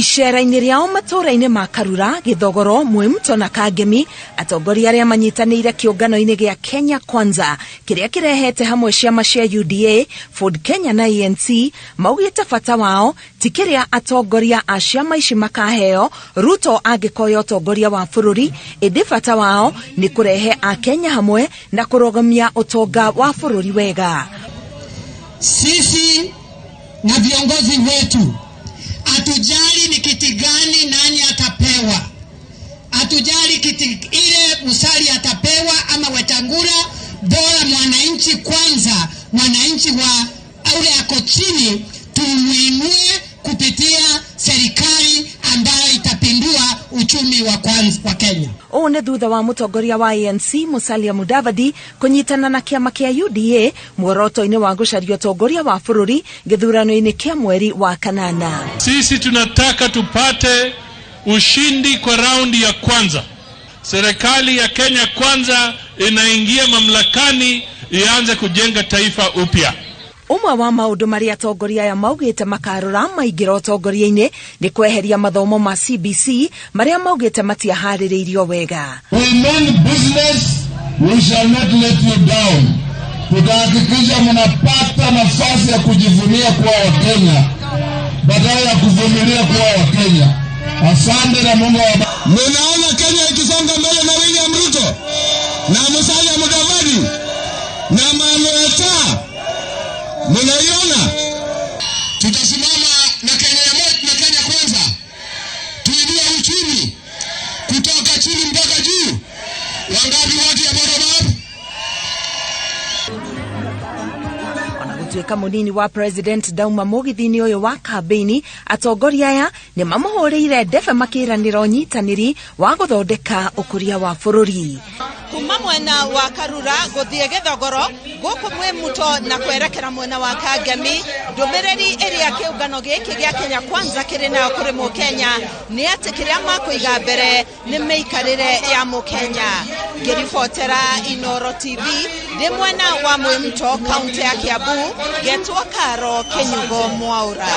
Icera-inĩ rĩao matũũra-inĩ ma Karura, Gĩthogoro, Mwĩmto na Kangemi, atongoria arĩa manyitanĩire kĩũngano-inĩ gĩa Kenya Kwanza kĩrĩa kĩrehete hamwe ciama cia UDA, Ford Kenya na ANC maugĩte bata wao ti kĩrĩa atongoria a ciama ici makaheo Ruto angĩkoya ũtongoria wa bũrũri, ĩndĩ bata wao nĩ kũrehe Akenya hamwe na kũrũgamia ũtonga wa bũrũri wega. Sisi na viongozi wetu hatujali ni kiti gani nani atapewa, hatujali kiti ile Musalia atapewa ama Wetangula, bora mwananchi kwanza, mwananchi wa ule ako chini tumuinue kupitia serikali ambayo itapindua uchumi wa kwanza wa Kenya. Ũũ nĩ thutha wa mũtongoria wa ANC Musalia Mudavadi kũnyitana na kĩama kĩa UDA muoroto-inĩ wa gũcaria ũtongoria wa bũrũri gĩthurano-inĩ kĩa mweri wa kanana. Sisi tunataka tupate ushindi kwa raundi ya kwanza. Serikali ya Kenya Kwanza inaingia mamlakani ianze kujenga taifa upya. Ũmwe wa maũndũ marĩa atongoria aya maugĩte makarora maingĩra ũtongoria-inĩ nĩ kweheria mathomo ma CBC marĩa maugĩte matiaharĩrĩirio wega. We mean business, we shall not let you down. Tutahakikisha mnapata nafasi ya kujivunia kuwa Wakenya badala ya kuvumilia kuwa Wakenya. Asante na Mungu awabariki. Munaona Kenya ikisonga mbele na William Ruto na Musalia Mudavadi na Manueta, munaiona? Tutasimama na Kenya ya na Kenya Kwanza, tuinue uchumi kutoka chini mpaka juu. Wangapi watu ya bottom up? Ona gũtuĩka mũnini wa president ndauma mũgithi-inĩ ũyũ wa kambĩini, atongoria aya nĩ mamũhũrĩire ndebe makĩranĩra ũnyitanĩri wa gũthondeka ũkũria wa bũrũri. Kuma mwena wa Karura gũthiĩ Gĩthogoro gũkũ Mwĩmuto na kwerekera mwena wa Kangemi, ndũmĩrĩri ĩrĩa kĩũngano gĩkĩ gĩa Kenya Kwanza kĩrĩ nayo kũrĩ mũkenya nĩ atĩ kĩrĩa makũiga mbere nĩ mĩikarĩre ya mũkenya. Ngĩribotera Inoro TV ndĩ mwena wa Mwĩmuto, kaunti ya Kiambu, ngetwo Karo Kĩnyugo Mwaũra.